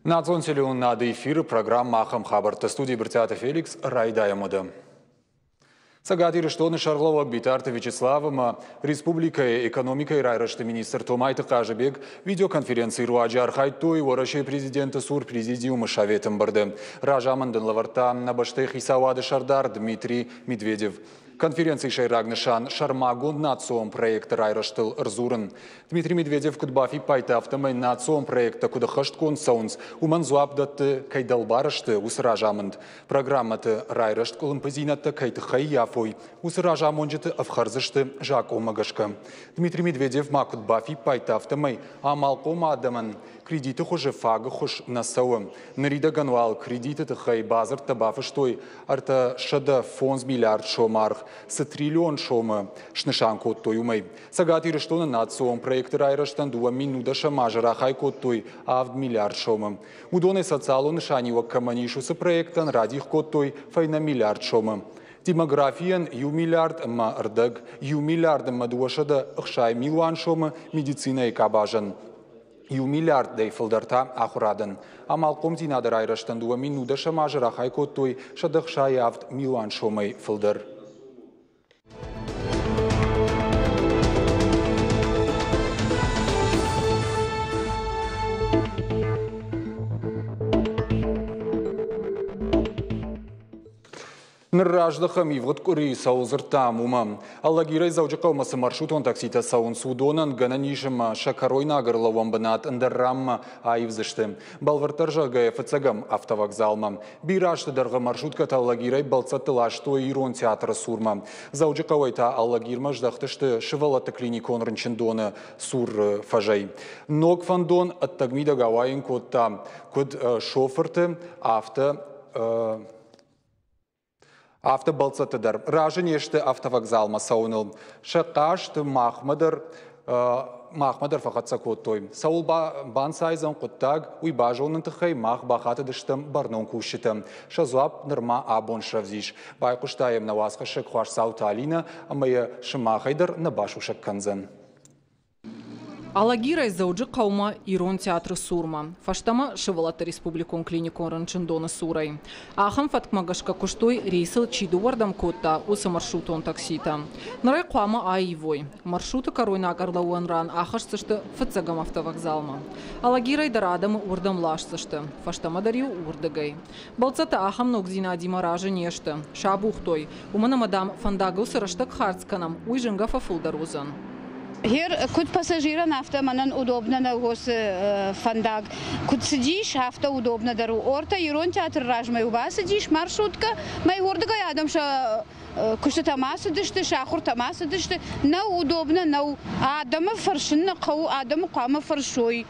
Национ телеуынынады эфиры программӕ «Ахӕм хабӕрттӕ» студийы Брытъиаты Феликс райдайӕм уӕдӕ. Цӕгат Ирыстоны сӕргълӕууӕг Битарты Вячеслав ӕмӕ республикӕйы экономикӕйы райрӕзты министр Томайты Хъазыбег видеоконференцийы руаджы архайдтой Уӕрӕсейы президенты цур президиумы советы ӕмбырды. Разамынд ын лӕвӕрдта нӕ бӕстӕйы хицауады сӕрдар Дмитрий Медведев. Конференцийы сӕйраг нысан сӕрмагонд национ проекты райрӕзтыл ӕрдзурын. Дмитрий Медведев куыд бафиппайдта, афтӕмӕй национ проекттӕ куыд ӕххӕстгонд цӕуынц, уымӕн дзуапп дӕтты, кӕй дӕлбар сты, уыцы разамынд. Программӕты райрӕзт къуылымпыдзинӕдтӕ кӕй тыххӕй ййафой, уыцы разамонджыты ӕфхӕрдзысты закъонмӕ гӕсгӕ. Дмитрий Медведев ма куыд бафиппайдта, афтӕмӕй амалхъом адӕмӕн кредиты хуызы фаг ӕххуыс нӕ цӕуы. Ныридӕгӕн уал кредиты тыххӕй бадзырдтӕ бафыстой 305 миллиард сомы аргъ, цы триллион сомы снысан кодтой, уымӕй. Цӕгат Ирыстоны национ проекты райрӕзтӕн 2010 азы рахай кодтой 7 миллиард сомы. Уыдонӕй социалон нысаниуӕг кӕмӕн ис, уыцы проекттӕн радих кодтой фӕйнӕ миллиард сомы. Демографийӕн 1 миллиард ӕмӕ ӕрдӕг, 1 миллиард ӕмӕ 260 милуан сомы медицинӕйы къабазӕн. 1 миллиардӕй фылдӕр та ахуырадӕн. Амалхъомдзинады райрӕзтӕн 2010 азы рахай кодтой 167 милуан сомӕй фылдӕр. Ныр раздӕхӕм ивгъуыд къуырийы цӕуыл дзырдтам, уымӕ. Алагирӕй Дзӕуджыхъӕумӕ цы маршрутон такситӕ цӕуынц, уыдонӕн гӕнӕн ис ӕмӕ сӕ кӕройнаг ӕрлӕууӕн бынат ӕндӕр ранмӕ аивдзысты. Бӕлвырддӕр зӕгъгӕйӕ, фыццӕгӕм автовокзалмӕ. Бирӕ азты дӕргъы маршруткӕтӕ Алагирӕй бӕлццӕтты ластой Ирон театры цурмӕ. Дзӕуджыхъӕуӕй та Алагирмӕ здӕхтысты сывӕллӕтты клиникон рынчындоны цур фӕзӕй. Ног фӕндон ӕддӕгмидӕг ауайын кодта куыд шофырты, афтӕ Афтӕ бӕлццӕттӕ дӕр разы не сты автовокзалмӕ цӕуыныл. Сӕ хъазт махмӕ дӕр фӕхӕццӕ кодтой. Цӕуыл банцайдзӕн хъуыддаг, уый базоныны тыххӕй мах бахатыдыстӕм бӕрнон кусджытӕм. Сӕ дзуапп нырма абон срӕвдз ис. Байхъуыста йӕм нӕ уацхӕссӕг Хуасдзауты Алинӕ ӕмӕ йӕ сымахӕй дӕр нӕ басусӕг кӕндзӕн. Алагирӕй Дзӕуджыхъӕумӕ Ирон театры цурмӕ, фӕстӕмӕ сывӕллӕтты республикон клиникон рынчындоны цурӕй. Ахӕм фӕткмӕ гӕсгӕ куыстой, рейсыл чи дыууӕрдӕм кодта, уыцы маршрутон такситӕ. Ныр ӕй хъуамӕ аивой. Маршруты кӕройнаг ӕрлӕууӕн ран ахӕсдзысты фыццӕгӕм автовокзалмӕ. Алагирӕй дӕр адӕмы уырдӕм ласдзысты, фӕстӕмӕ дӕр-иу уырдыгӕй. Бӕлццӕттӕ ахӕм ногдзинадимӕ разы не сты. Сабухтой, уымӕн ӕмӕ, дам, фӕндагыл цы рӕстӕг хардз кӕнӕм, уый зынгӕ фӕфылдӕр уыдзӕн. Гъер куыд пассажирӕн, афтӕ мӕнӕн удобно нӕу уыцы фӕндаг. Куыд цыдис, афтӕ удобно дӕр у. Ортӕ Ирон театры размӕ бацыдис маршруткӕ, мӕ уырдыгӕй адӕм сӕ куыстытӕм ацыдысты, сӕ ахуыртӕм ацыдысты. Нӕу удобно, нӕу. Адӕмы фӕрсын нӕ хъӕуы, адӕмы хъуамӕ фӕрсой.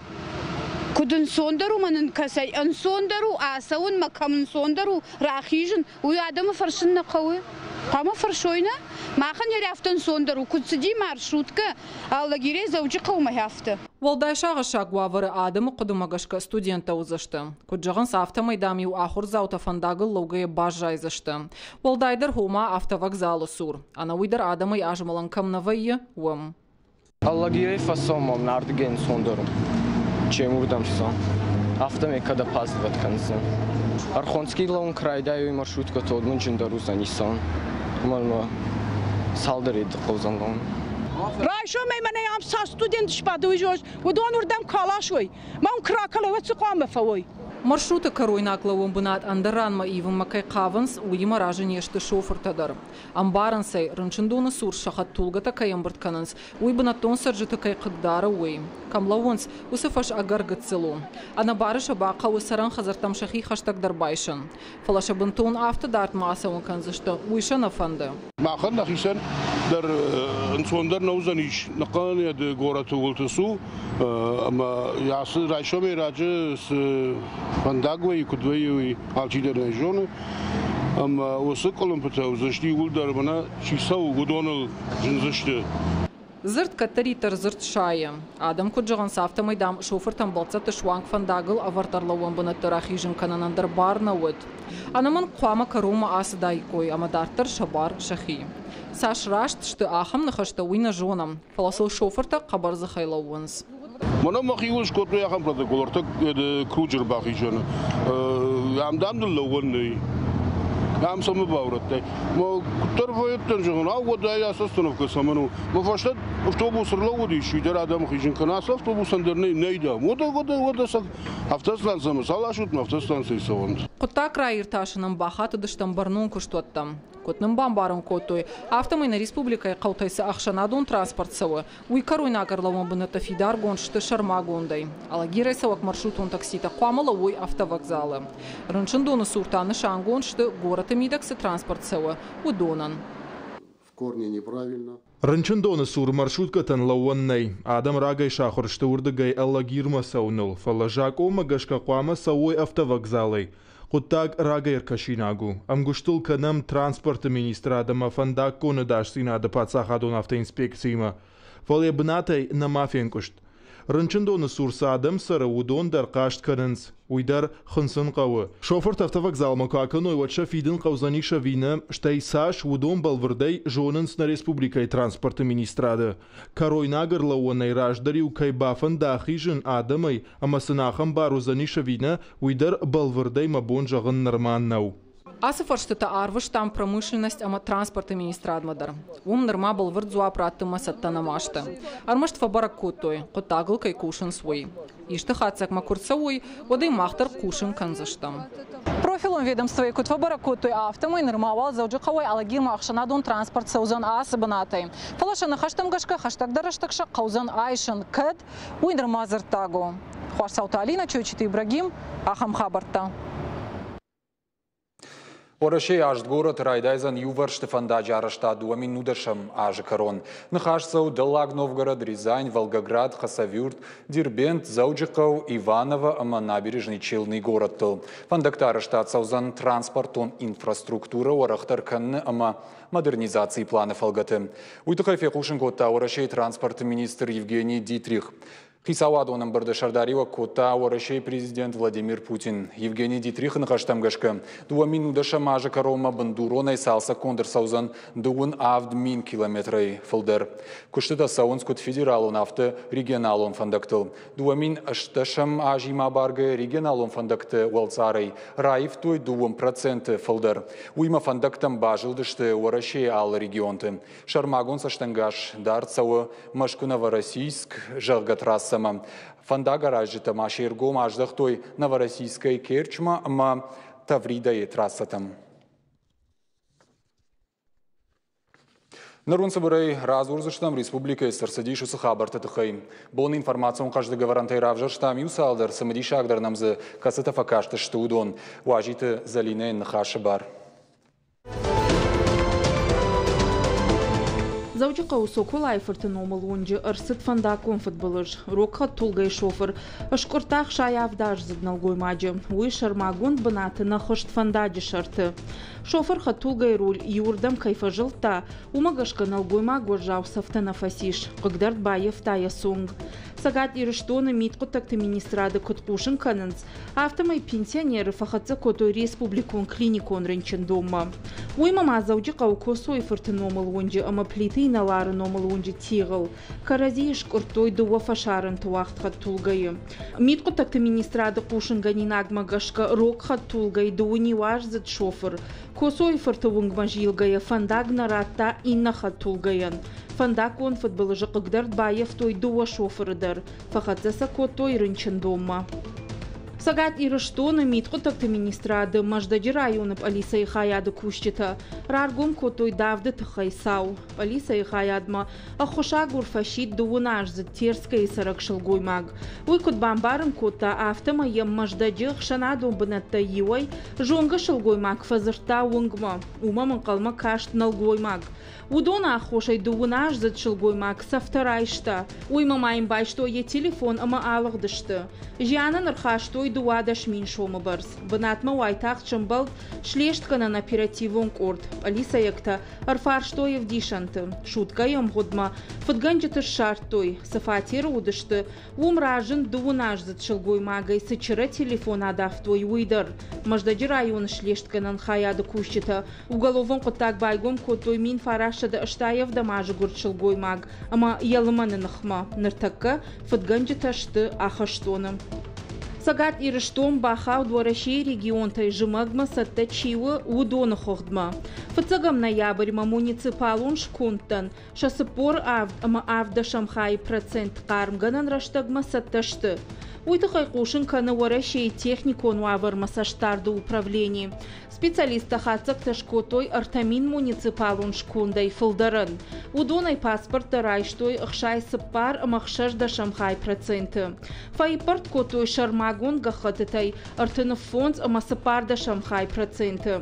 Куыд ӕнцондӕр у мӕнӕн кӕцӕй ӕнцондӕр у ацӕуын мӕ кӕм ӕнцондӕр у рахизын, уый адӕмы фӕрсын нӕ хъӕуы. Хъуамӕ фӕрсой нӕ? Махӕн йӕ афтӕ ӕнцондӕр у, куыд цыди маршруткӕ Алагирӕй Дзӕуджыхъӕумӕ афтӕ. Уӕлдай сагъӕссаг уавӕры адӕмы хъуыдымӕ гӕсгӕ студенттӕ уыдзысты. Куыд зӕгъынц, афтӕмӕй, дам-иу ахуырдзаутӕ фӕндагыл лӕугӕйӕ баззайдзысты. Уӕлдайдӕр ома автовокзалы цур. Ӕнӕуый дӕр адӕмӕй азмӕлӕн кӕм нӕ вӕййы, уым. Алагирӕй фӕцӕуӕм ардыгӕй ӕнцондӕр у, чем уырдӕм цӕуӕм. Афтӕмӕй кӕд опаздывать кӕндзӕн. Ӕрхонский лӕууын куы райдайой маршруткӕтӕ, уӕд мын зындӕр уыдзӕни цӕуын. Уымӕн ӕмӕ цалдӕрӕй хъӕудзӕн лӕууын. Райсомӕй мӕнӕ ам цас студент сбады, уый зоныс, уыдон уырдӕм куы аласой, мӕ уым куы ракӕлой, уӕд цы хъуамӕ фӕуой? Маршруты кӕройнаг лӕууӕн бынат ӕндӕр ранмӕ ивынмӕ кӕй хъавынц, уыимӕ разы не сты шофыртӕ дӕр. Ӕмбарынц ӕй, рынчындоны цур сӕ хӕдтулгӕтӕ кӕй ӕмбырд кӕнынц, уый бынӕттон цӕрджыты кӕй хъыгдары, уый. Кӕм лӕууынц, уыцы фӕз ӕгӕр гыццыл у. Ӕнӕбары сӕ бахъӕуы цӕрӕн хӕдзӕрттӕм сӕхи хӕстӕгдӕр байсын. Фӕлӕ сӕ бынтон афтӕ дардмӕ ацӕуын кӕндзысты, уый сӕ нӕ фӕнды. Махӕн нӕхицӕн дӕр ӕнцондӕр нӕ уыдзӕнис ныхъхъӕнӕны горӕты уылты цу ӕмӕ ацы райсомӕй раджы цы фӕндаг вӕййы, куыд вӕййы, уый алчидӕр нӕ зоны. Ӕмӕ уыцы къуылымпытӕ уыдзысты иууылдӕр мӕнӕ чи цӕуы, уыдоныл зындзысты. Дзырд кӕддӕриддӕр дзырд сайы. Адӕм куыд зӕгъынц, афтӕмӕй, дам, шофыртӕн бӕлццӕтты суанг фӕндагыл ӕвӕрд ӕрлӕууӕн бынӕтты рахизын кӕнынӕн дӕр бар нӕ уыд. Ӕнӕмӕнг хъуамӕ кӕронмӕ ацыдаиккой ӕмӕ дарддӕр сӕ бар сӕхи. Цас раст сты ахӕм ныхӕстӕ, уый нӕ зонӕм, фӕлӕ сыл шофыртӕ хъӕбӕрдзыхӕй лӕууынц. Мӕнӕ мӕхиуыл скодтой ахӕм протокол, ӕртӕ круджы ӕрбахизӕны. Ам дам дын лӕууӕн нӕй. Ам цӕмӕ баурӕдтай? Мӕ куыддӕр фӕедтӕн, зӕгъын, ау, уӕд ай ацы остановкӕ цӕмӕн у? Мӕ фӕстӕ автобус ӕрлӕууыдис, чидӕр адӕмы хизын кӕны, ацы автобусӕн дӕр нӕй, нӕй дам. Уӕдӕ, уӕдӕ, уӕдӕ сӕ автостанцӕмӕ цал асут, автостанцӕйы цӕуӕнт. Хъуыддаг раиртасынӕн бахатыдыстӕм бӕрнон куыстуӕттӕм. Куыд нын бамбарын кодтой, афтӕмӕй нӕ республикӕйы хъӕутӕй цы ӕхсӕнадон транспорт цӕуы, уый кӕройнаг ӕрлӕууӕн бынӕттӕ фидаргонд сты сӕрмагондӕй. Алагирӕй цӕуӕг маршрутон такситӕ хъуамӕ лӕууой автовокзалы. Рынчындоны цур та нысангонд сты, горӕты мидӕг цы транспорт цӕуы, уыдонӕн. В корне неправильно. Рынчындоны цур маршруткӕтӕн лӕууӕн нӕй. Адӕм рагӕй сахуыр сты уырдыгӕй Алагирмӕ цӕуыныл, фӕлӕ закъонмӕ гӕсгӕ хъуамӕ цӕуой автовокзалӕй. Хъуыддаг рагӕй ӕркӕсинаг у. Ӕмгуыстыл кӕнӕм транспорты министрад ӕмӕ фӕндаггон ӕдасдзинады паддзахадон автоинспекциимӕ. Фӕлӕ йӕ бынатӕй нӕма фенкъуыст. Рынчындоны цур цы адӕм цӕры, уыдон дӕр хъаст кӕнынц. Уый дӕр хынцын хъӕуы. Шофыртӕ автовокзалмӕ куы акӕной, уӕд сӕ фидын хъӕудзӕнис ӕви нӕ, стӕй цас, уыдон бӕлвырдӕй зонынц нӕ республикӕйы транспорты министрады. Кӕройнаг ӕрлӕууӕнӕй раздӕр-иу кӕй бафӕнда ахизын адӕмӕй ӕмӕ сын ахӕм бар уыдзӕнис ӕви нӕ, уый дӕр бӕлвырдӕй мӕ бон зӕгъын нырма нӕу. Ацы фӕрстытӕ арвыстам промышленность ӕмӕ транспорты министрадмӕ дӕр. Уым нырма бӕлвырд дзуапп раттынмӕ цӕттӕ нӕма сты. Ӕрмӕст фӕбӕрӕг кодтой, хъуыддагыл кӕй кусынц, уый. Исты хатдзӕгмӕ куы рцӕуой, уӕд ӕй мах дӕр хъусын кӕндзыстӕм. Профилон ведомствойы куыд фӕбӕрӕг кодтой, афтӕмӕй нырма уал Дзӕуджыхъӕуӕй Алагирмӕ ӕхсӕнадон транспорт цӕудзӕн ацы бынатӕй. Фӕлӕ сӕ ныхӕстӕм гӕсгӕ хӕстӕгдӕр рӕстӕг сӕ хъӕудзӕн айсын, кӕд уый нырма дзырддаг у. Хуасцауты Алинӕ, Чойчиты Ибрагим, ахӕм хабӕрттӕ. Уӕрӕсейы аст горӕты райдайдзӕн иувӕрсты фӕндаджы арӕзтад 2010 азы кӕрон. Ныхас цӕуы Дӕллаг Новгород, Рязань, Волгоград, Хасавюрт, Дербент, Дзӕуджыхъӕу, Иваново ӕмӕ Набережный Челны горӕттыл. Фӕндӕгты арӕзтад цӕудзӕн транспортон инфраструктурӕ уӕрӕхдӕр кӕныны ӕмӕ модернизацийы планы фӕлгӕты. Уый тыххӕй фехъусын кодта Уӕрӕсейы транспорты министр Евгений Дитрих. Хицауадон ӕмбырды сӕрдариуӕг кодта Уӕрӕсейы президент Владимир Путин. Евгений Дитрихы ныхӕстӕм гӕсгӕ, 2010 азы кӕронмӕ бындуронӕй цалцӕггонд ӕрцӕудзӕн 37 000 километрӕй фылдӕр. Куыстытӕ цӕуынц куыд федералон, афтӕ регионалон фӕндӕгтыл. 2018 азимӕ абаргӕ регионалон фӕндӕгты уӕлцъарӕй раивтой 2% фылдӕр. Уыимӕ фӕндӕгтӕм базылдысты Уӕрӕсейы алы регионты. Сӕрмагонд цӕстӕнгас дард цӕуы Мӕскуы-Новороссийск, зӕгъгӕ, трассӕмӕ. Фӕндагаразджытӕ ма се ргом аздӕхтой Новороссийскӕй Керчмӕ ӕмӕ Тавридӕйы трассӕтӕм. Ныр уын цыбырӕй радзурдзыстӕм республикӕйы цы рцыдис, уыцы хабӕртты тыххӕй. Бон информацион хъӕздыг ӕвӕрӕнтӕй равзӕрстам иу цалдӕр, цымыдисагдӕр нӕм дзы кӕцытӕ фӕкастысты, уыдон. Уазиты Зӕлинӕйӕн ныхасы бар. Дзӕуджыхъӕуы Соколайы фырты номыл уынджы ӕрцыд фӕндаггон фыдбылыз. Рог хӕдтулгӕйы шофыр скъуырдта 67-аздзыд нӕлгоймаджы. Уый сӕрмагонд бынаты нӕ хызт фӕндаджы сӕрты. Шофыр хӕдтулгӕйы руль иуырдӕм кӕй фӕзылдта, уымӕ гӕсгӕ нӕлгоймаг уӕззау цӕфтӕ нӕ фӕцис, хъыгдард баййӕфта йӕ цонг. Цӕгат Ирыстоны мидхъуыддӕгты министрады куыд хъусын кӕнынц, афтӕмӕй пенсионеры фӕхӕццӕ кодтой республикон клиникон рынчындонмӕ. Уыимӕ ма Дзӕуджыхъӕуы Коцойы фырты номыл уынджы ӕмӕ Плиты инӕлары номыл уынджы тигъыл кӕрӕдзийы скъуырдтой дыууӕ фӕсарӕнты уагъд хӕдтулгӕйы. Мидхъуыддӕгты министрады хъусынгӕнинагмӕ гӕсгӕ рог хӕдтулгӕйы дыууын-иуаздзыд шофыр Коцойы фырты уынгмӕ зилгӕйӕ фӕндаг нӕ радта иннӕ хӕдтулгӕйӕн. Фӕндаггон фыдбылызы хъыгдард баййӕфтой дыууӕ шофыры дӕр, фӕхӕццӕ сӕ кодтой рынчындонмӕ. Цӕгат Ирыстоны мидхъуыддӕгты министрады Мӕздӕджы районы пъӕлицӕйы хайады кусджытӕ раргом кодтой давды тыххӕй цау. Пъӕлицӕйы хайадмӕ ӕххуысагур фӕсидт дыууыназдзыд Терскӕйы цӕрӕг сылгоймаг. Уый куыд бамбарын кодта, афтӕмӕй йӕм Мӕздӕджы ӕхсӕнадон бынӕттӕй иуӕй зонгӕ сылгоймаг фӕдзырдта уынгмӕ. Уымӕ ӕнхъӕлмӕ каст нӕлгоймаг. Уыдон аххосӕй дыууыназдзыд сылгоймаг цӕфтӕ райста. Уыимӕ ма йын байстой йӕ телефон ӕмӕ алыгъдысты. Зианӕн ӕрхастой адавтой 12 мин сомы бӕрц. Бынатмӕ уайтагъд сӕмбӕлд слестгӕнӕн оперативон къорд. Пъӕлицӕйӕгтӕ ӕрфарстой ӕвдисӕнты. Суткӕйы ӕмгъуыдмӕ фыдгӕнджыты ссардтой. Цы фатеры уыдысты, уым разынд дыууыназдзыд сылгоймагӕй цы чырӕ телефон адавтой, уый дӕр. Мӕздӕджы районы слестгӕнӕн хайады кусджытӕ уголовон хъуыддаг байгом кодтой 1987 азы гуырд сылгоймаг ӕмӕ йӕ лымӕны ныхмӕ. Ныртӕккӕ фыдгӕнджытӕ сты ахӕстоны. Цӕгат Ирыстон бахауд Уӕрӕсейы регионтӕй зымӕгмӕ цӕттӕ чи у, уыдоны хыгъдмӕ. Фыццӕгӕм ноябрьмӕ муниципалон скондтӕн сӕ 47 ӕмӕ ӕвдӕсӕм хайы процент хъармгӕнӕн рӕстӕгмӕ цӕттӕ сты. Уый тыххӕй хъусын кӕны Уӕрӕсейы техникон уавӕрмӕ цӕстдарды управлени. Специалисттӕ хатдзӕгтӕ скодтой 3000 муниципалон скондӕй фылдӕрӕн. Уыдонӕй паспорттӕ райстой 64 ӕмӕ 60 хай проценты. Фӕиппӕрд кодтой сӕрмагонд гӕххӕттытӕй 35 ӕмӕ 40 хай проценты.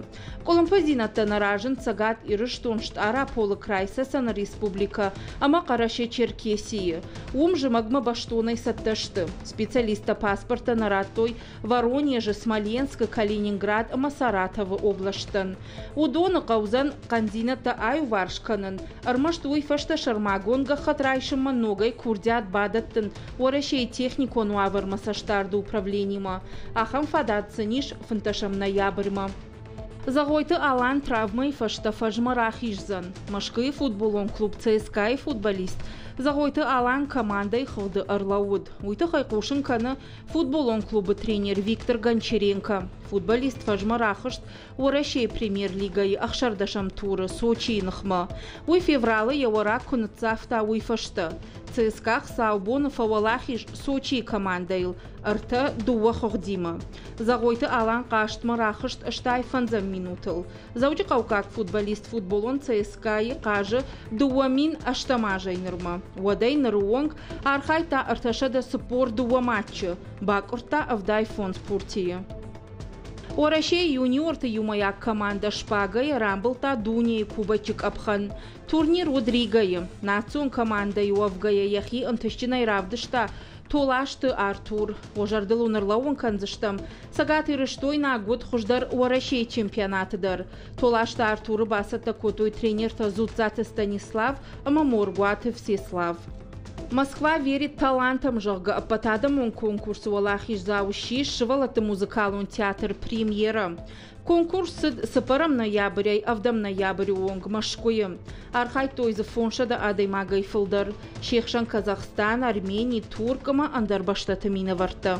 Къуылымпыдзинӕдтӕ нӕ разынд Цӕгат Ирыстон, Стъараполы край, Цӕцӕны республикӕ ӕмӕ Хъӕрӕсе-Черкесийы. Уым зымӕгмӕ бӕстонӕй цӕттӕ сты. Специалисттӕ паспорттӕ нӕ радтой Воронежы, Смоленскы, Калининград ӕмӕ Саратовы облӕсттӕн. Уыдоны хъӕудзӕн хъӕндзинӕдтӕ аиуварс кӕнын, ӕрмӕст уый фӕстӕ сӕрмагонд гӕххӕтт райсынмӕ ногӕй курдиат бадӕттын Уӕрӕсейы техникон уавӕрмӕ цӕстдарды управленимӕ. Ахӕм фадат сын ис 15 ноябрьмӕ. Зӕгъойты Алан травмӕйы фӕстӕ фӕзмӕ рахиздзӕн. Мӕскуыйы футболон клуб ЦСКА-йы футболист Зӕгъойты Алан командӕйы хыгъды ӕрлӕууыд. Уый тыххӕй хъусын кӕны футболон клубы тренер Виктор Гончаренко. Футболист фӕзмӕ рахызт Уӕрӕсейы премьер-лигӕйы ӕхсӕрдӕсӕм туры Сочийы ныхмӕ. Уый февралы йӕ уӕраг куы ныццавта, уый фӕстӕ. ЦСКА хуыцаубоны фӕуӕлахиз Сочийы командӕйыл 3-2 хыгъдимӕ. Зӕгъойты Алан хъазтмӕ рахызт 85 минутыл. Дзӕуджыхъӕуккаг футболист футболон ЦСКА-йы хъазы 2008 азӕй нырмӕ. Уӕдӕй ныры онг архайдта 342 матчы, бакъуырдта 75 пуртийы. Уӕрӕсейы юниорты иумӕйаг командӕ шпагӕйӕ рамбылдта дунейы кубочы къӕпхӕн. Турнир уыд Ригӕйы. Национ командӕйы уӕвгӕйӕ йӕхи ӕнтыстджынӕй равдыста Толасты Артур. Уӕ зӕрдыл уын ӕрлӕууын кӕндзыстӕм, цӕгатирыстойнаг уыд хуыздӕр Уӕрӕсейы чемпионаты дӕр. Толасты Артуры бацӕттӕ кодтой тренертӕ Дзуццаты Станислав ӕмӕ Моргуаты Всеслав. Москва верит талантам, зӕгъгӕ, ӕппӕтадӕмон конкурсы уӕлахиздзау ссис сывӕллӕтты музыкалон театр «Премьера». Конкурс цыд цыппӕрӕм ноябрӕй ӕвдӕм ноябры онг Мӕскуыйы. Архайдтой дзы 500 адӕймагӕй фылдӕр, се хсӕн Казахстан, Армени, Турк ӕмӕ ӕндӕр бӕстӕты минӕвӕрттӕ.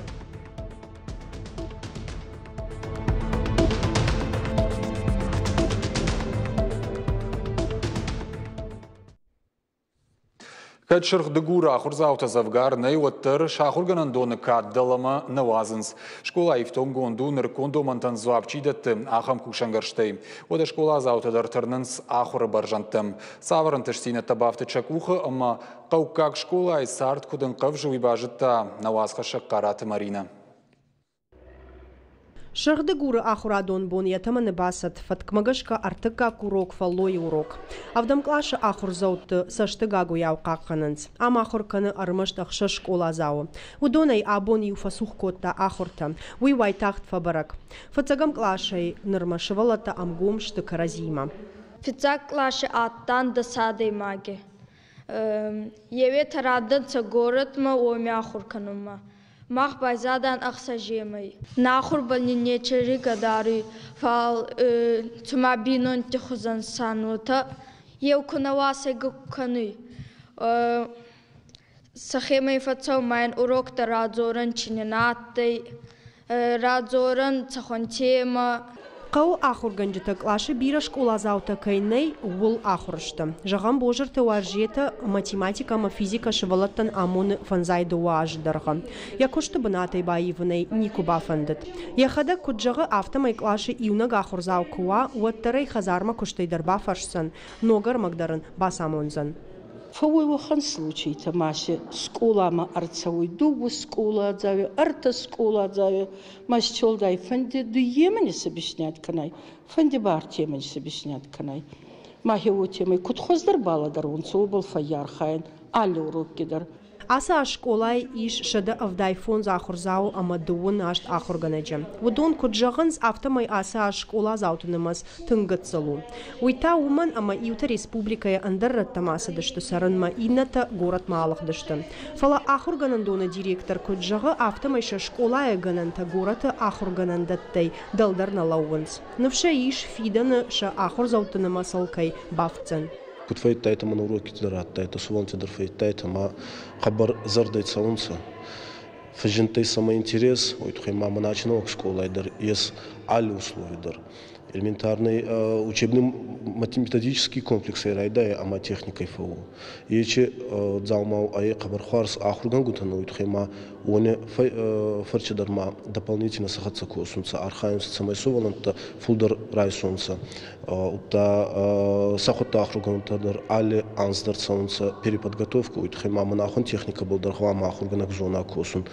Кӕд Сырх Дыгуры ахуырдзаутӕ дзӕвгар нӕй, уӕддӕр сӕ ахуыргӕнӕндоны кад дӕлӕмӕ нӕ уадзынц. Скъола ифтонггонд у, нырыккон домӕнтӕн дзуапп чи дӕтты, ахӕм кусӕнгӕрзтӕй. Уӕдӕ скъоладзаутӕ дӕр тырнынц ахуыры бӕрзӕндтӕм. Цавӕр ӕнтыстдзинӕдтӕ бафтыд сӕ къухы ӕмӕ хъӕуккаг скъолайы цард куыд ӕнхъӕвзы, уый базыдта нӕ уацхӕссӕг Хъараты Маринӕ. Сырх Дыгуры ахуырадон бон йӕ тӕмӕны бацыд. Фӕткмӕ гӕсгӕ ӕртыккаг урок фӕллойы урок. Ӕвдӕм къласы ахуырдзӕутты цӕсты гагуыйау хъахъхъӕнынц. Ам ахуыр кӕны ӕрмӕст ӕхсӕз скъоладзауы. Уыдонӕй абон иу фӕцух кодта ахуыртӕ. Уый уайтагъд фӕбӕрӕг. Фыццӕгӕм къласӕй нырмӕ сывӕллӕттӕ ӕмгом сты кӕрӕдзиимӕ. Фиццаг къласи адтан дӕс адӕймаги. Еуетӕ радтӕнцӕ горӕтмӕ уоми ахур кӕнунмӕ. Мах байзадан ӕхсӕземӕй. Нӕ ахурбӕл нин нечи гъигӕ даруй, фал цума бийнонти хузӕн сан, уотӕ еу ку нӕ уа, сӕйгӕ ку кӕнуй. Сӕхемӕ фӕццӕун ма ин уроктӕ радзорӕн чи нин адтӕй, радзорӕн цӕхуӕн темӕ. Хъӕуы ахуыргӕнджытӕ къласы бирӕ скъоладзаутӕ кӕй нӕй, ууыл ахуыр сты. Зӕгъӕм, Бозырты Уарзетӕ математикӕ ӕмӕ физикӕ сывӕллӕттӕн амоны 52 азы дӕргъы. Йӕ куысты бынатӕй баивын ӕй никуы бафӕндыд. Йӕхӕдӕг куыд зӕгъы, афтӕмӕй къласы иунӕг ахуырдзау куы уа, уӕддӕр ӕй хӕдзармӕ куыстӕй дӕр бафӕрсдзӕн, ног ӕрмӕг дӕр ын бацамондзӕн. Фӕууй уӕхӕн случайтӕ, ма си скъоламӕ ӕрцӕуй дууӕ скъоладзауи, ӕртӕ скъоладзауи, ма си уӕлдай фӕнди дуййемӕ не объяснять кӕнай, фӕнди ба ӕртемӕ не объяснять кӕнай. Ма хе уотемӕй куд хуӕздӕр балӕдӕрунцӕ, уобӕл фӕййархайӕн алли урокки дӕр. Ацы аз скъолайы ис 175 ахуырдзауы ӕмӕ 28 ахуыргӕнӕджы. Уыдон куыд зӕгъынц, афтӕмӕй ацы аз скъоладзауты нымӕц тынг гыццыл у. Уый та уымӕн, ӕмӕ иутӕ республикӕйы ӕндӕр рӕттӕм ацыдысты цӕрынмӕ, иннӕтӕ горӕтмӕ алыгъдысты. Фӕлӕ ахуыргӕнӕндоны директор куыд зӕгъы, афтӕмӕй сӕ скъолайы гӕнӕнтӕ горӕты ахуыргӕнӕндӕттӕй дӕлдӕр нӕ лӕууынц. Ныфс ӕй ис, фидӕны сӕ ахуырдзӕутты нымӕцыл кӕй бафтдзӕн. Куд фӕйдтайтӕ мӕн урокити дӕр адтайтӕ, сувӕллӕнтти дӕр фӕйдтайтӕ, ма хъӕбӕр зӕрдӕй цӕунцӕ. Фӕззиндтӕй сӕмӕ интерес, уой туххӕй ма мӕн ачи нӕуӕг скъолай дӕр ес алли услови дӕр. Элементарный учебный методический комплексӕй райдайа ӕма техникӕй фӕууы. Ечи дзаумау ӕй хъӕбӕр хуарз ахургӕнгутӕн, уой туххӕй ма уони фӕрчи дӕр ма дополнительно сӕ хӕццӕ косунцӕ, архайунцӕ, цӕмӕй сувӕллӕнттӕ фулдӕр райсонцӕ. Удта сӕхуӕдтӕ ахургӕнгутӕ дӕр алли анз дӕр цӕунцӕ переподготовку, уой туххӕй ма мӕн ахуӕн техникӕбӕл дӕр гъӕуама ахургӕнӕг зона косун.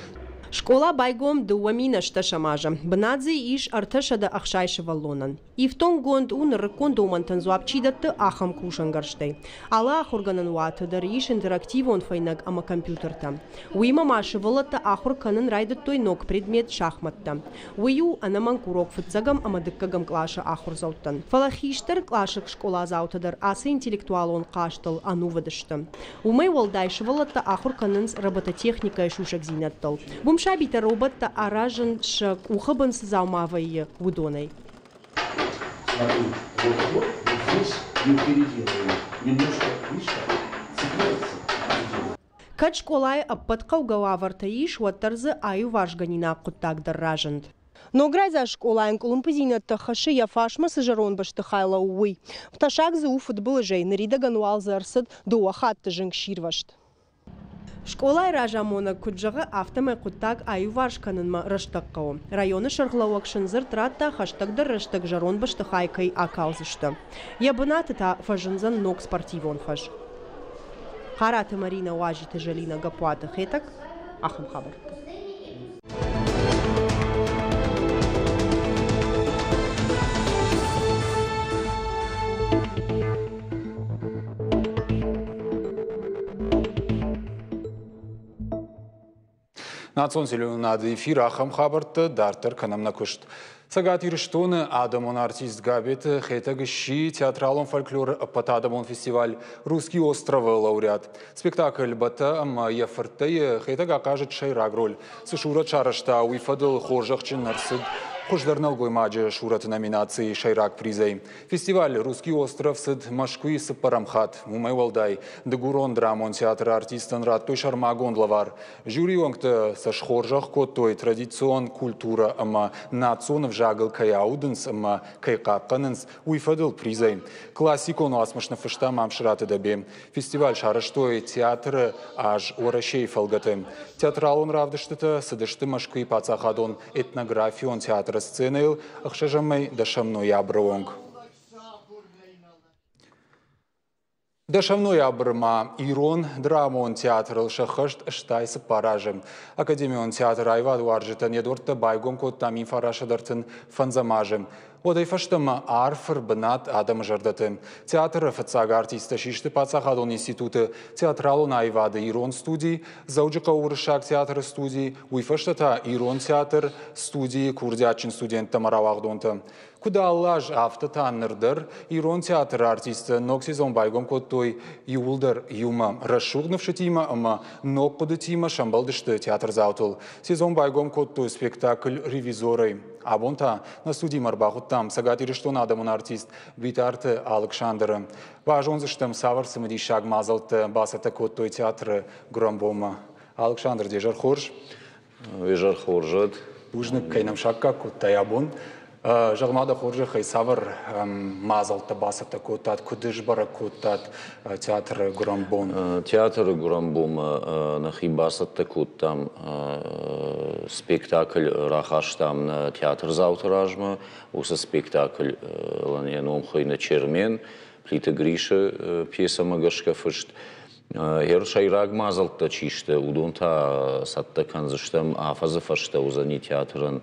Скъола байгом 2008 азы. Бынат дзы ис 360 сывӕллонӕн. Ифтонггонд у нырыккон домӕнтӕн дзуапп чи дӕтты, ахӕм кусӕнгӕрзтӕй. Алы ахуыргӕнӕн уаты дӕр ис интерактивон фӕйнӕг ӕмӕ компьютертӕ. Уыимӕ ма сывӕллӕттӕ ахуыр кӕнын райдыдтой ног предмет шахмӕттӕ. Уый у ӕнӕмӕнг урок фыццӕгӕм ӕмӕ дыккӕгӕм къласы ахуырдзӕуттӕн. Фӕлӕ хистӕр къласы скъоладзаутӕ дӕр ацы интеллектуалон хъазтыл ӕнувыд сты. Уымӕй уӕлдай сывӕллӕттӕ ахуыр кӕнынц робототехникӕйы сусӕгдзинӕдтыл. Уым сабитӕ роботтӕ аразын сӕ къухы бын цы дзаума вӕййы, уыдонӕй. Смотри, вот, вот, вот здесь мы переделываем. Немножко, видишь, цепляется. Кӕд скъолайы ӕппӕт хъӕугӕ уавӕртӕ ис, уӕддӕр дзы аиуварсгӕнинаг хъуыддаг дӕр разынд. Ног райдзаст скъолайӕн къуылымпыдзинӕдтӕ хӕссы йӕ фарсмӕ цы зӕронд бӕстыхай лӕууы, уый. Тӕссаг дзы у фыдбылызӕй, ныридӕгӕн уал дзы ӕрцыд дыууӕ хатты зынгсирвӕзт. Скъолайы разамонӕг куыд зӕгъы, афтӕмӕй хъуыддаг аиуварс кӕнынмӕ рӕстӕг хъӕуы. Районы сӕргълӕууӕг сын дзырд радта, хӕстӕгдӕр рӕстӕг зӕронд бӕстыхай кӕй акалдзысты. Йӕ бынаты та фӕзындзӕн ног спортивон фӕз. Хъараты Маринӕ, Уазиты Зӕлинӕ, Гаппуаты Хетӕг. Ахӕм хабӕрттӕ. Национ телеуынынады эфир ахӕм хабӕрттӕ дарддӕр кӕнӕм нӕ куыст. Цӕгат Ирыстоны адӕмон артист Габеты Хетӕг сси театралон фольклоры ӕппӕтадӕмон фестиваль «Русский остров»-ы лауреат. Спектакль «Бӕтӕ ӕмӕ йӕ фырттӕ-йы Хетӕг ахъазыд сӕйраг роль. Цы сурӕт сарӕзта, уый фӕдыл хорзӕхджын ӕрцыд хуыздӕр нӕлгоймаджы сурӕты номинацийы сӕйраг призӕй. Фестиваль «Русский остров» цыд Мӕскуыйы цыппӕрӕм хатт. Уымӕй уӕлдай, Дыгурон драмон театры артисттӕн радтой сӕрмагонд лӕвар. Жюрийы уӕнгтӕ сӕ схорзӕх кодтой традицион культурӕ ӕмӕ национ ӕвзагыл кӕй аудынц ӕмӕ кӕй хъахъхъӕнынц, уый фӕдыл призӕй. Классикон уацмыс ныффыста Мамсыраты Дӕбе. Фестиваль сарӕзтой театры аз Уӕрӕсейы фӕлгӕты. Театралон равдыстытӕ цыдысты Мӕскуыйы паддзахадон этнографион театры сценӕйыл ӕхсӕзӕмӕй дӕсӕм ноябры онг. Дӕсӕм ноябры ма ирон драмон театрыл сӕххӕст 84 азы. Академион театр аивадуарзджытӕн йӕ дуӕрттӕ байгом кодта 1935 азы. Уӕдӕй фӕстӕмӕ арф ӕрбынат адӕмы зӕрдӕты. Театры фыццаг артисттӕ систы паддзахадон институты театралон аивады ирон студи, Дзӕуджыхъӕуы уырыссаг театры студи, уый фӕстӕ та ирон театр студийы курдиатджын студенттӕ ӕмӕ рауагъдонтӕ. Куыд алы аз, афтӕ та ныр дӕр ирон театры артисттӕ ног сезон байгом кодтой иууылдӕр иумӕ. Рӕсугъд ныфсытимӕ ӕмӕ ног хъуыдытимӕ сӕмбӕлдысты театрдзаутыл. Сезон байгом кодтой спектакль «Ревизор»-ӕй. Абон та нӕ студимӕ ӕрбахуыдтам Цӕгат Ирыстоны адӕмон артист Битарты Алыксандры. Базондзыстӕм, цавӕр цымыдисаг мадзӕлттӕ бацӕттӕ кодтой театры гуырӕнбонмӕ. Алыксандр, де зӕр хорз. Изӕр хорз уӕд. Бузныг, кӕй нӕм саккаг кодтай абон. Зӕгъ-ма дӕ хорзӕхӕй, цавӕр мадзӕлттӕ бацӕттӕ кодтат, куыд сбӕрӕг кодтат театры гуырӕнбон? Театры гуырӕнбонмӕ нӕхи бацӕттӕ кодтам, спектакль рахастам нӕ театрдзауты размӕ. Уыцы спектаклӕн йӕ ном хуыйны «Чермен», Плиты Грисы пьесӕмӕ гӕсгӕ фыст. Йӕ сӕйраг мадзӕлттӕ чи сты, уыдон та цӕттӕ кӕндзыстӕм афӕдзы фӕстӕ уыдзӕни театрӕн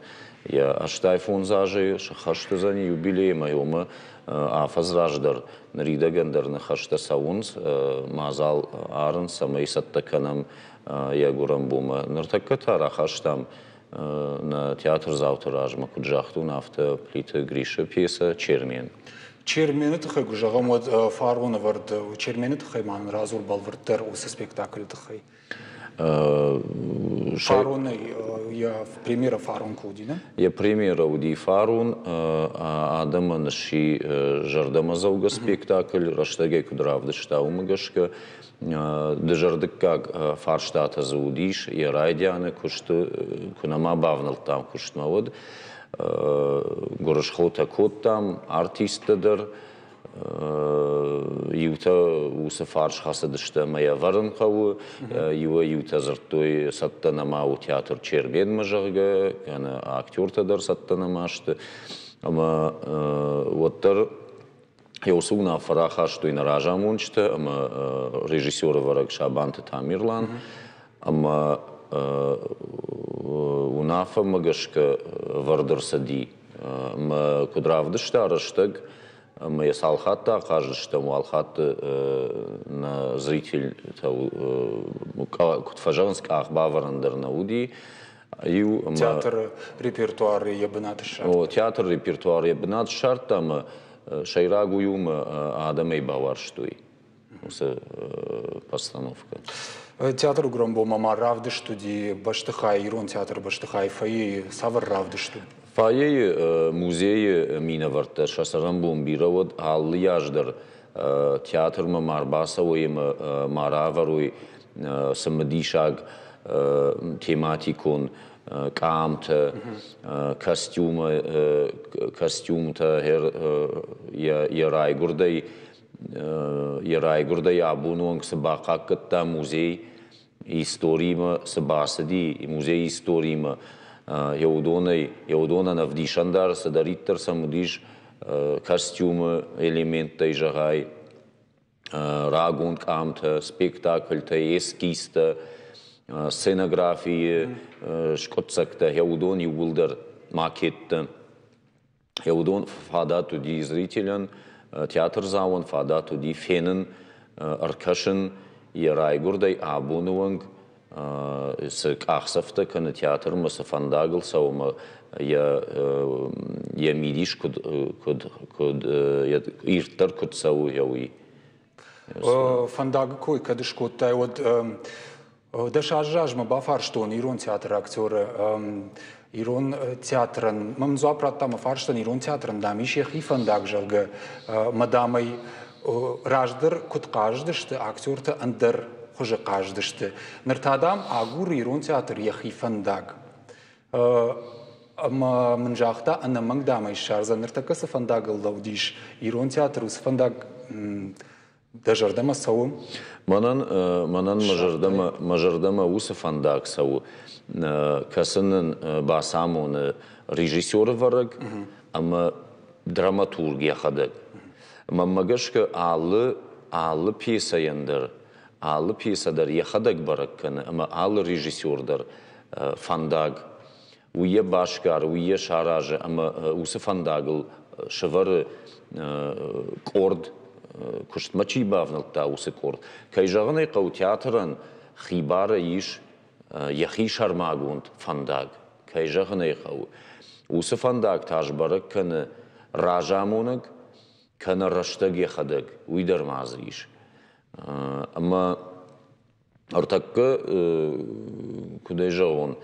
Йӕ 85 азы сыххӕст уыдзӕни юбилей ӕмӕ уымӕ афӕдз раздӕр ныридӕгӕн дӕр ныхӕстӕ цӕуынц, мадзал арынц, цӕмӕй цӕттӕ кӕнӕм йӕ гуырӕн бонмӕ. Ныртӕккӕ та рахастам нӕ театрдзауты размӕ, куыд загътон, афтӕ Плиты Грисы пьесӕ «Чермен». Чермены тыххӕй куы зӕгъӕм, уӕд фарон ӕвӕрд Чермены тыххӕй ма нын радзур бӕлвырддӕр уыцы спектаклы тыххӕй. Фаронӕй йӕ премьерӕ фарон куы уыди, нӕ? Йӕ премьерӕ уыди фарон. Адӕмӕн сси зӕрдӕмӕдзӕугӕ спектакль, рӕстӕгӕй куыд равдыста, уымӕ гӕсгӕ. Дызӕрдыггаг фарстатӕ дзы уыдис йӕ райдианы куысты, куы нӕма бавнӕлдтам куыстмӕ, уӕд. Гуырысхотӕ кодтам, артисттӕ дӕр. Иутӕ уыцы фарс хӕцыдысты ӕмӕ йӕ ӕвӕрын хъӕуы, иуӕй-иутӕ дзырдтой, цӕттӕ нӕма у театр Черменмӕ, зӕгъгӕ, кӕнӕ актертӕ дӕр цӕттӕ нӕма сты. Ӕмӕ уӕддӕр уыцы уынаффӕ рахастой нӕ разамонджытӕ ӕмӕ режиссер-ӕвӕрӕг Сабанты Тамерлан. Ӕмӕ уынаффӕмӕ гӕсгӕ ӕвӕрд ӕрцыди. Ӕмӕ куыд равдыста рӕстӕг, ӕмӕ йӕ цал хатты ахъазыдыстӕм, уал хатты нӕ зрительтӕ, куыд фӕзӕгъынц, къах бавӕрӕн дӕр нӕ уыди. Иу ӕмӕ Театры репертуары йӕ бынат ссардта. О, театры репертуары йӕ бынат ссардта ӕмӕ сӕйраг уый у, ӕмӕ адӕмӕй бауарзтой уыцы постановкӕ. Театры гуырӕнбонмӕ ма равдыст уыди бӕстыхай, Ирон театры бӕстыхай фойейы. Цавӕр равдыст у? Фойейы музейы минӕвӕрттӕ сӕ цӕрӕнбон бирӕ уӕд, алы аз дӕр театрмӕ ма рбацӕуой ӕмӕ ма равӕрой цымыдисаг тематикон къамтӕ, костюмы, костюмтӕ йӕ райгуырдӕй йӕ райгуырдӕй абоны онг цы бахъахъхъӕдта музей историмӕ цы бацыди, музейы историмӕ, йӕ уыдонӕй, йӕ уыдонӕн ӕвдисӕндар цыдӕриддӕр сӕм уыдис костюмы элементтӕй зӕгъай, рагон къамтӕ, спектакльтӕ, эскизтӕ, сценографийы скъуыддзӕгтӕ, йӕ уыдон иууылдӕр макеттӕ. Йӕ уыдон фадат уыди зрителӕн, театрдзауӕн фадат уыди фенын, ӕркӕсын йӕ райгуырдӕй абоны онг цы къахдзӕфтӕ кӕны театрмӕ, цы фӕндагыл цӕуы ӕмӕ йӕ, йӕ мидис куыд, куыд, куыд ирддӕр куыд цӕуы, уый. Фӕндагы кой кӕд скодтай, уӕд 10 азы размӕ бафарстон ирон театры актеры ирон театрӕн. Мӕм дзуапп радта мӕ фарстӕн, ирон театрӕн, дам, ис йӕхи фӕндаг, зӕгъгӕ, мӕ, дам, ӕй раздӕр куыд хъазыдысты, актертӕ ӕндӕр хуызы хъазыдысты. Ныр та, дам, агуры ирон театр йӕхи фӕндаг. Ӕмӕ мын загъта, ӕнӕмӕнг, дам, ӕй ссардзӕн. Ныртӕккӕ цы фӕндагыл лӕуд ис ирон театр, уыцы фӕндаг Дӕ зӕрдӕмӕ цӕуы? Мӕнӕн, мӕнӕн мӕ зӕрдӕмӕ, мӕ зӕрдӕмӕ уыцы фӕндаг цӕуы, кӕцы нын бацамоны режиссеры вӕрӕг ӕмӕ драматург йӕхӕдӕг. Мӕнмӕ гӕсгӕ алы, алы пьесӕйӕн дӕр, алы пьесӕ дӕр йӕхӕдӕг бӕрӕг кӕны ӕмӕ алы режиссер дӕр фӕндаг Уый йӕ басгары, уый йӕ саразы ӕмӕ уыцы фӕндагыл сӕвӕры къорд, куыстмӕ чи бавнӕлдта, уыцы къорд. Кӕй зӕгъын ӕй хъӕуы, театрӕн хибарӕй ис йӕхи сӕрмагонд фӕндаг, кӕй зӕгъын ӕй хъӕуы. Уыцы фӕндаг та сбӕрӕг кӕны разамонӕг кӕнӕ рӕстӕг йӕхӕдӕг, уый дӕр ма дзы ис. Ӕмӕ Ӕртӕккӕ, куыд ӕй зӕгъон,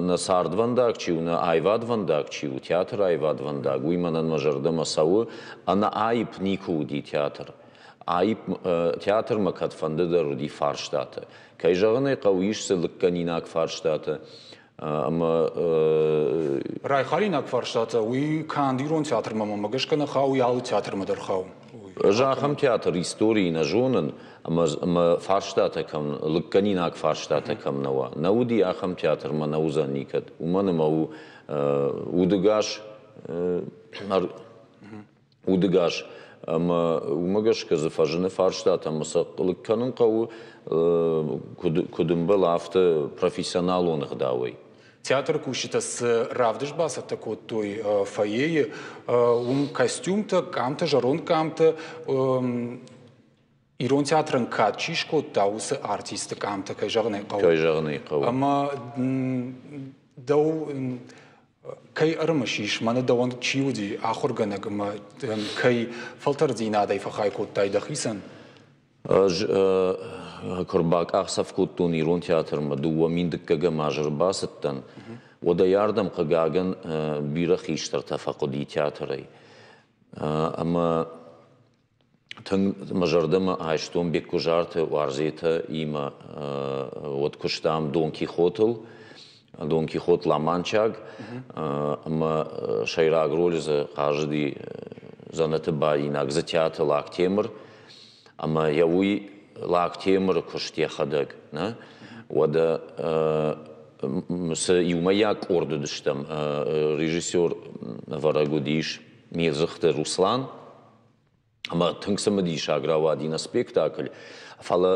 нӕ цардвӕндаг чи у, нӕ аивадвӕндаг чи у, театры аивадвӕндаг, уый мӕнӕн мӕ зӕрдӕмӕ цӕуы. Ӕнӕаипп никуы уыди театр. Аипп театрмӕ кӕдфӕнды дӕр уыди фарстатӕ. Кӕй зӕгъын ӕй хъӕуы, ис дзы лыггӕнинаг фарстатӕ. Ӕмӕ Райхалинаг фарстатӕ, уый канд ирон театрмӕ мӕнмӕ гӕсгӕ нӕ хауы, алы театрмӕ дӕр хауы. Ӕз ахӕм театр историйы нӕ зонын, ӕмӕ, ӕмӕ фарстатӕ кӕм, лыггӕнинаг фарстатӕ кӕм нӕ уа. Нӕ уыди ахӕм театр мӕ нӕ уыдзӕн никӕд. Уымӕн ӕмӕ у удыгас удыгас ӕмӕ уымӕ гӕсгӕ дзы фӕзыны фарстатӕ ӕмӕ сӕ лыг кӕнын хъӕуы, куыд, куыд ӕмбӕлы, афтӕ профессионалон ӕгъдауӕй. Театры кусджытӕ цы равдыст бацӕттӕ кодтой фойейы, уым костюмтӕ, къамтӕ, зӕронд къамтӕ, Ирон театрӕн кад чи скодта, уыцы артисты къамтӕ, кӕй зӕгъын ӕй хъӕуы. Кӕй зӕгъын ӕй хъӕуы. Ӕмӕ дӕу кӕй ӕрымысис, мӕнӕ дӕуӕн чи уыди ахуыргӕнӕг ӕмӕ кӕй фӕлтӕрддзинадӕй фӕхай кодтай дӕхицӕн? Ӕз куы рбакъахдзӕф кодтон Ирон театрмӕ, 2002 азы ӕрбацыдтӕн, уӕд ӕй ардӕм, хъыгагӕн, бирӕ хистӕртӕ фӕхъуыди театрӕй. Ӕмӕ тынг мӕ зӕрдӕмӕ айстон Беккуызарты Уарзетӕ-имӕ уӕд куыстам Дон Кихотыл, Дон Кихот Ла-Манчаг, ӕмӕ сӕйраг ролы дзы хъазыди дзӕнӕты бадинаг Дзытиаты Лактемыр, ӕмӕ йӕ уый Лактемыры куыст йӕхӕдӕг, нӕ? Уӕдӕ цы иумӕйаг къорд уыдыстӕм, режиссер ӕвӕрӕг уыдис Мирдзыхты Руслан, ӕмӕ тынг цымыдисаг рауади нӕ спектакль. Фӕлӕ